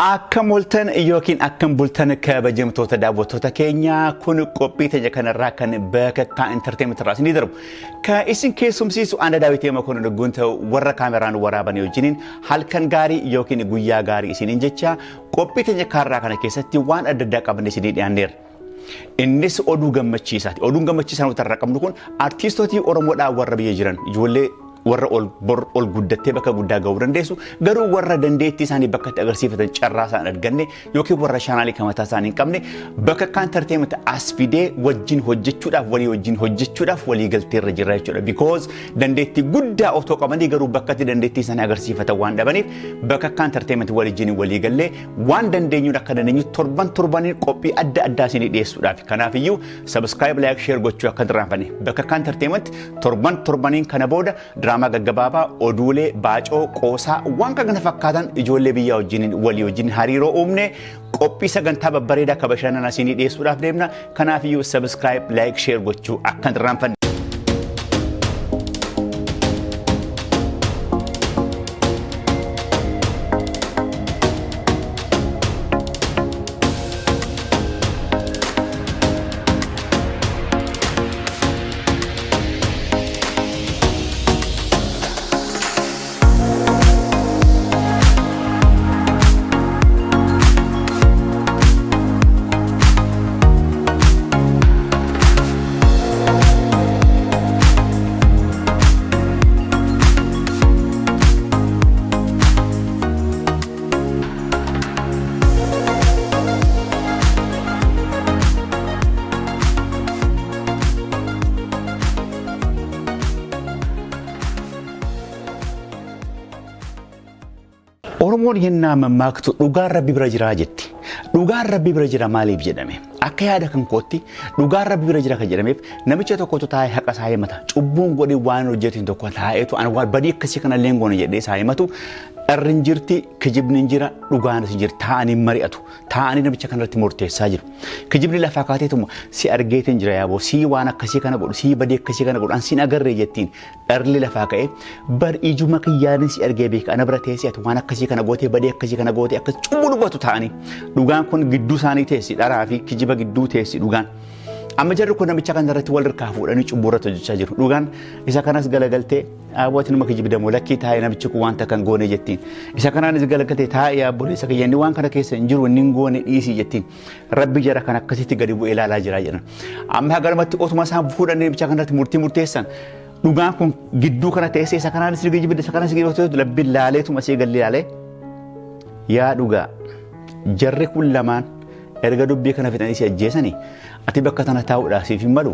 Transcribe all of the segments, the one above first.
Akkam ooltan yookiin akkam bultan kabajamtoota daawwattoota keenyaa, kun qophii teenya kanarraa kan Bakakkaa Entertainment irraa isinii darbu. Kan isin keessumsiisu Ana Daawitee Makoon Dhugguun ta'u warra kaameraan waraabanii wajjiniin halkan gaarii yookiin guyyaa gaarii isiniin jecha, qophii teenya kaarraa kana keessatti waan adda addaa qabannee isinii dhiyaanneerra. Innis oduu gammachiisaati. Oduun gammachiisaa nuti irraa qabnu kun artiistootii Oromoodhaa warra biyya jiran, ijoollee warra ol bor ol guddattee bakka guddaa ga'uu dandeessu, garuu warra dandeettii isaanii bakka itti agarsiifatan carraa isaan arganne yookiin warra chaanaalii kan mataa isaanii hin qabne, Bakakkaa Entertainment as fidee wajjin hojjechuudhaaf, walii wajjin hojjechuudhaaf walii galteerra jira jechuudha. Because dandeettii guddaa otoo qabanii garuu bakka itti dandeettii isaanii agarsiifatan waan dhabaniif, Bakakkaa Entertainment waliin walii gallee waan dandeenyuun akka dandeenyu torban torbaniin qophii adda addaa isinii dhiyeessuudhaaf. Kanaafiyyuu subscribe, like, share gochuu akka hin irraanfanne. Bakakkaa Entertainment torban torbaniin kana booda diraamaa gaggabaabaa, oduulee, baacoo, qoosaa, waan kana fakkaatan ijoollee biyyaa wajjin walii wajjin hariiroo uumne qophii sagantaa babbareedaa akka bashannanaa isinii dhiyeessuudhaaf deemna. Kanaafiyyuu subscribe, like, share gochuu akka hin irraanfanne. Oromoon yennaa mammaaktu "Dhugaan Rabbi bira jiraa" jetti. Dhugaan Rabbi bira jira maaliif jedhame? Akka yaada kan kootti dhugaan Rabbi bira jira kan jedhameef, namicha tokkotu taa'ee haqa isaa himata. Cubbuun godhe, waan hojjetin tokko taa'eetu "Ani waan badii akkasii kanallee hin goone" jedhee isaa himatu. Dharri hin jirti, kijibni hin jira, dhugaanis hin jira. Taa'anii mari'atu. Taa'anii namicha kanarratti murteessaa jiru. Kijibni lafaa kaateetuma "Si argeetiin jira yaaboo, sii waan akkasii kana godhu, sii badii akkasii kana godhu, an siin agarree" jettiin. Dharli lafaa ka'ee "Bar ijuma kiyyaanin si argee beeka, ana bira teessee ati waan akkasii kana gootee, badii akkasii kana gootee" akkas cubbuu dubbatu ta'anii. Dhugaan kun gidduu isaanii teessi, dharaa fi kijiba gidduu teessi dhugaan. Amma jarri kun namicha kana irratti wal hirkaa fuudhanii cubbuu irratti hojjechaa jiru. Dhugaan isa kanas galagaltee "Abbootiin nama kijibdamoo, lakkii taa'ee, namichi kun wanta kan goone" jettiin. Isa kanaanis galagaltee "Taa'ee obboleessa kiyya, inni waan kana keessa hin jiru, inni hin goone, dhiisii" jettiin. Rabbi jara kan akkasitti gadi bu'ee ilaalaa jira jedhan. Amma hagalumatti otuma isaan fuudhanii namicha kanarratti murtii murteessan, dhugaan kun gidduu kana teessee isa kanaanis ni kijibde, isa kanas kijibde. Rabbi laaleetuma asii galli laalee, "Yaa dhugaa, jarri kun lamaan erga dubbii kana fixanii si ajjeesanii, ati bakka tana taa'uudhaaf siif hin malu,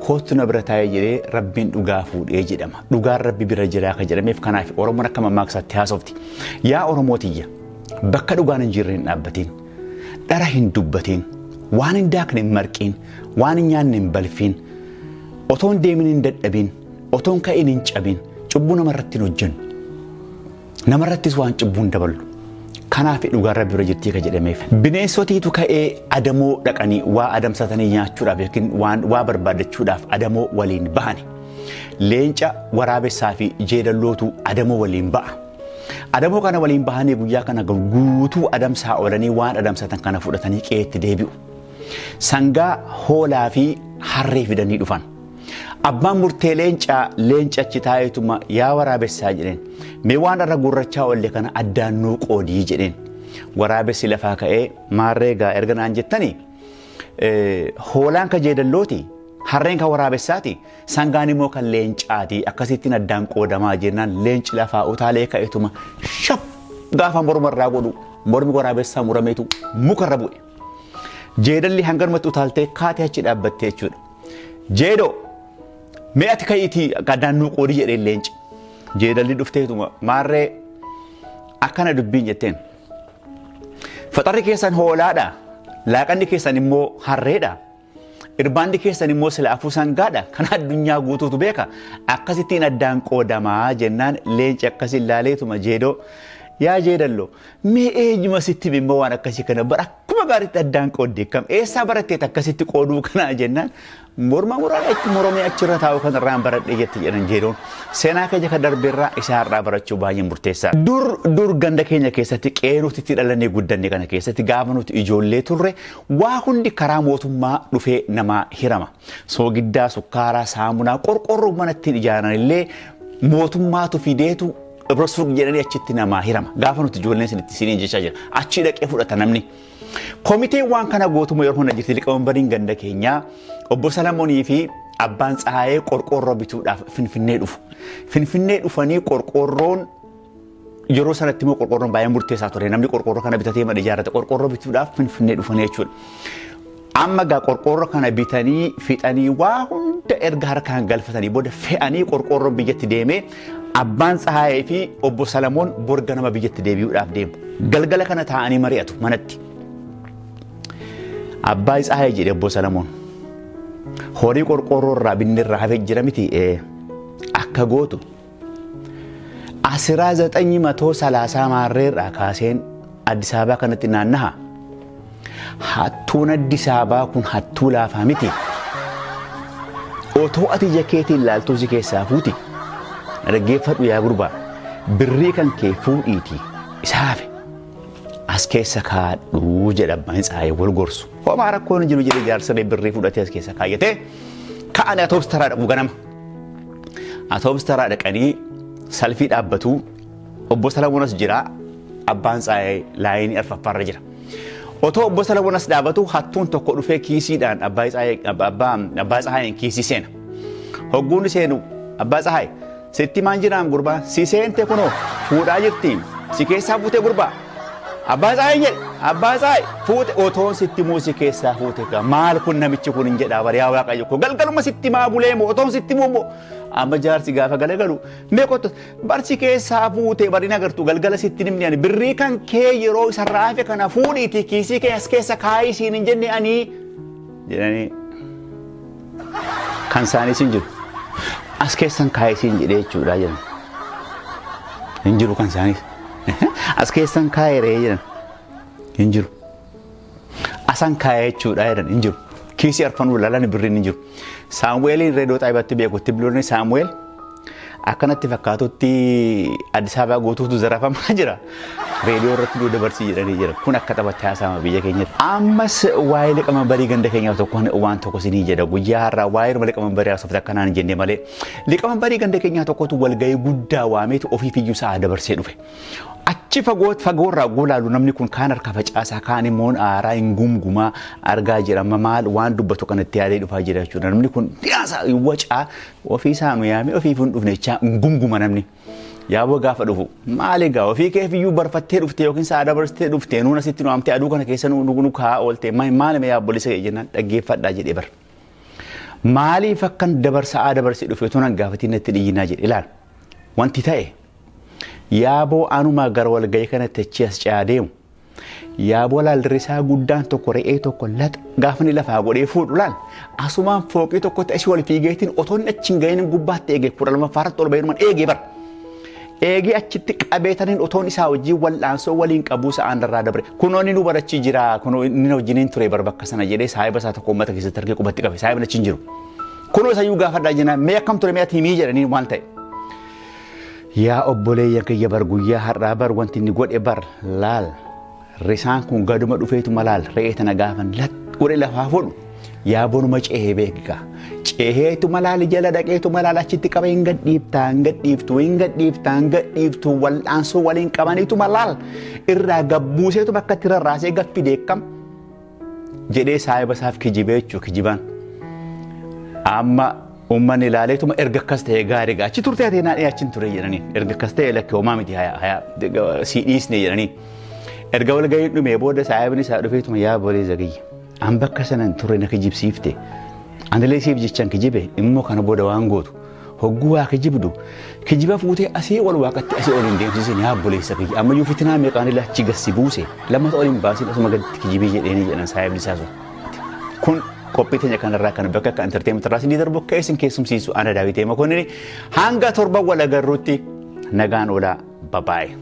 kootu na bira taa'ee" jedhee Rabbiin dhugaa fuudhee jedhama. Dhugaan Rabbi bira jiraa kan jedhameef kanaaf. Oromoon akka mammaaksaatti haasofti. Yaa Oromoo tiyya, bakka dhugaan hin jirre hin dhaabbatiin. Dhara hin dubbatiin. Waan hin daakne hin marqiin. Waan hin nyaanne hin balfiin. Otoo hin deemin hin dadhabiin. Otoo hin ka'in hin cabin. Cubbuu namarratti hin hojjennu. Namarrattis waan cubbuu hin daballu. Kanaaf dhugaan Rabbi bira jirtii kan jedhameef. Bineensotiitu ka'ee adamoo dhaqanii waa adamsatanii nyaachuudhaaf yookiin waan waa barbaadachuudhaaf adamoo waliin bahani. Leenca, waraabessaa fi jeedallootu adamoo waliin ba'a. Adamoo kana waliin bahanii guyyaa kana guutuu adamsaa oolanii waan adamsatan kana fudhatanii qe'eetti deebi'u. Sangaa, hoolaa fi harree fidanii dhufan. Abbaan murtee leencaa, leenca achi taa'eetuma "Yaa waraabessaa," jedheen. "Mee waan irra gurrachaa oolle kana addaan nuu qoodii" jedheen. Waraabessi lafaa ka'ee "Maarree gaa, erga naan jettanii, hoolaan ka jeedallooti, harreen kan waraabessaati, sangaan immoo kan leencaati, akkasittiin addaan qoodamaa" jennaan, leenci lafaa utaalee ka'eetuma shaf gaafa morma irraa godhu, mormi waraabessaa murameetu mukarra bu'e. Jeedalli hanganumatti utaaltee kaatee achi dhaabbattee jechuudha. "Jeedoo, mee ati ka'iitii addaan nuu qoodii" jedheen leenci. Jeedalli dhufteetuma "Maarree, akkana dubbiin" jetteen. "Faxarri keessan hoolaadha. Laaqanni keessan immoo harreedha. Irbaanni keessan immoo silaafuu sangaadha. Kana addunyaa guutuutu beeka. Akkasittiin addaan qoodamaa" jennaan, leenci akkas ilaaleetuma "Jeedoo, yaa jeedallo, mee eenyuma sitti immoo waan akkasii kana bara akkuma Akkuma gaariitti addaan qoodde kam eessaa baratteet akkasitti qooduu kanaa jennaan morma muraan moromee achirra taa'u kanarraan baradhe jette jedhan jeedoon. Seenaa keenya kan darbeerraa isaarraa barachuu baay'ee murteessaadha. Dur dur ganda keenya keessatti qe'ee nuti itti dhalannee guddanne kana keessatti gaafa nuti ijoollee turre waa hundi karaa mootummaa dhufee namaa hirama. Soogiddaa, sukkaaraa, saamunaa, qorqorroo mana ittiin ijaaran illee mootummaatu fideetu Ibrasuuq jedhanii achitti namaa hirama. Gaafa nuti ijoolleen isinitti isiniin jechaa jira. Achii dhaqee fudhata namni. Komiteen waan kana gootuma yeroo hunda jirti liqamanbariin ganda keenyaa obbo Salamoonii fi abbaan Tsahaayee qorqoorroo bituudhaaf Finfinnee dhufu. Finfinnee dhufanii qorqoorroon yeroo sanatti immoo qorqoorroon baay'ee murteessaa ture. Namni qorqoorroo kana bitatee mana ijaarrate qorqoorroo bituudhaaf Finfinnee dhufanii jechuudha. Amma egaa qorqoorroo kana bitanii fixanii waa hunda erga harkaan galfatanii booda fe'anii qorqoorroon biyyatti deemee abbaan Tsahaayee fi obbo Salamoon bor ganama biyyatti deebi'uudhaaf deemu. Galgala kana taa'anii mari'atu manatti. Abbaa Tsahaayee jedhe obbo Salamoon. Horii qorqoorroo irraa binne irraa hafee jira miti akka gootu. Asiraa zaxanyi matoo salaasaa maarreerraa kaaseen Addis Ababaa kanatti naannaha. Hattuun Addis Ababaa kun hattuu laafaa miti. Otoo ati ija keetiin ilaaltuu si keessaa fuuti. Dhaggeeffadhu yaa gurbaa. Birrii kan kee fuudhiitii isa hafe. As keessa kaadhu jedha abbaan Tsahaayee wal gorsu. Homaa rakkoon hin jiru jedhe jaarsirree birrii fudhatee as keessa kaayyatee ka'anii atoobis taraa dhaqu ganama. Atoobis taraa dhaqanii salfii dhaabbatu obbo Salamoon as jira abbaan Tsahaayee laayinii arfaffaarra jira. Otoo obbo Salamoon as dhaabatu hattuun tokko dhufee kiisiidhaan abbaa Tsahaayeen kiisii seena. Hogguun seenu abbaa Tsahaay sitti maan jiraam gurbaa si seente kunoo fuudhaa jirti si keessaa fuutee gurbaa. Abbaa Tsahaay jedhe abbaa Tsahaay fuute otoon sitti muu si keessaa fuute gaa maal kun namichi kun hin jedhaa bariyaa waaqayyo koo galgaluma sitti maa bulee moo otoon sitti muu moo amma jaarsi gaafa galagalu mee kottu barsi keessaa fuute bari nagartu galgala sitti nimni ani birrii kan kee yeroo isarraa hafe kana fuudhiitii kiisii kee as keessa kaayii siin hin jenne ani jedhanii kan isaaniis hin jiru. As keessan kaayii siin jedhee jechuudha jedhan. Hin jiru kan isaaniis. As keessan kaayee ree jedhan. Hin jiru. Asan kaayee jechuudha jedhan hin jiru. Kiisii arfanuu ilaalan birriin hin jiru. Saamu'eeliin reedoo xaayibaatti beekutti bilbiloonni Saamu'eel Akkanatti fakkaatutti Addis Ababaa guutuutu zarafamaa jira. Reediyoo irratti nu dabarsii jedhanii jira. Kun akka taphatti haasa'ama biyya keenyatti. Ammas waa'ee liqamanbarii ganda keenyaa tokkoon waan tokko isinii jedha. Guyyaa har'aa waa'ee liqamanbarii haasofte akkanaan hin jenne malee. Liqamanbarii ganda keenyaa tokkotu walgahii guddaa waameetu ofiif iyyuu sa'a dabarsee dhufe. Achi fagoo fagoorraa golaalu namni kun kaan harka facaasaa kaan immoo aaraa hin gumgumaa argaa jira. Amma maal waan dubbatu kanatti yaadee dhufaa jira jechuudha. Namni kun dhiyaasaa wacaa ofii isaa nu yaamee ofiif hin dhufne jechaa hin gumguma namni. Yaaboo gaafa dhufu maal egaa ofii keef iyyuu barfattee dhufte yookiin sa'a dabarsitee dhufte nuun asitti nu waamtee aduu kana keessa nu nu kaa'aa oolte maal mee yaabbolisa kee jennaan dhaggeeffadhaa jedhee bar. Maaliif akkan dabarsa'aa dabarsee dhufe otoo nan gaafatiin natti dhiyyinaa jedhe ilaal. Wanti ta'e yaaboo anumaa gara walgahii kanatti achii as ce'aa deemu. Yaaboo laal risaa guddaan tokko re'ee tokko laxa gaafa inni lafaa godhee fuudhu laal asumaan fooqii tokkotti asii ol fiigeetiin otoo inni achi hin gahin gubbaatti eege 12ffaa irratti ol baheeruman eegee bara. Eegee achitti qabeetaniin otoon isaa wajjin wal'aansoo waliin qabuu sa'aan irraa dabre. Kunoo inni nu barachii jira kunoo inni wajjiniin ture bar bakka sana jedhee saahiba isaa tokko uummata keessatti argee qubatti qabe saahibni achi hin jiru. Kunoo isayyuu gaafadhaa jennaan mee akkam ture mee ati himii jedhanii waan ta'e. Yaa obboleeyyan kiyya bar guyyaa har'aa bar wanti inni godhe bar laal risaan kun gaduma dhufeetuma laal re'ee tana gaafan lat godhe lafaa fudhu yaa bonuma ceehee beekika ceeheetuma laal jala dhaqeetuma laal achitti qabe hin gadhiiftaa hin gadhiiftu hin gadhiiftaa hin gadhiiftu wal'aansoo waliin qabaniituma laal irraa gabbuuseetuma akkatti rarraasee gaffidee akkam jedhee saahiba isaaf kijibee jechuu kijibaan. Amma uummanni ilaaleetuma erga akkas ta'e gaarii gaa achi turtee ati naan achi hin ture jedhanii erga akkas ta'e lakkee homaa miti haya haya sii dhiisne jedhanii. Erga walgahiin dhumee booda saahibni isaa dhufeetuma yaa bolee zagayya. An bakka sana hin turre na kijibsiifte. Anilee siif jechan kijibe immoo kana booda waan gootu. Hogguu waa kijibdu kijiba fuutee asii ol waaqatti asii ol hin deemsisin yaa obboleessa kiyya ammayyuu fitinaa meeqaan illee achi gassi buuse lammata ol hin baasin asuma gaditti kijibii jedheeni jedhan saahibni isaa sun. Kun qophii teenya kanarraa kan bakka akka entertainment irraa isinii darbu akka isin keessumsiisu ana Daawitee Makoonnini hanga torban wal agarruutti nagaan oolaa babaayee.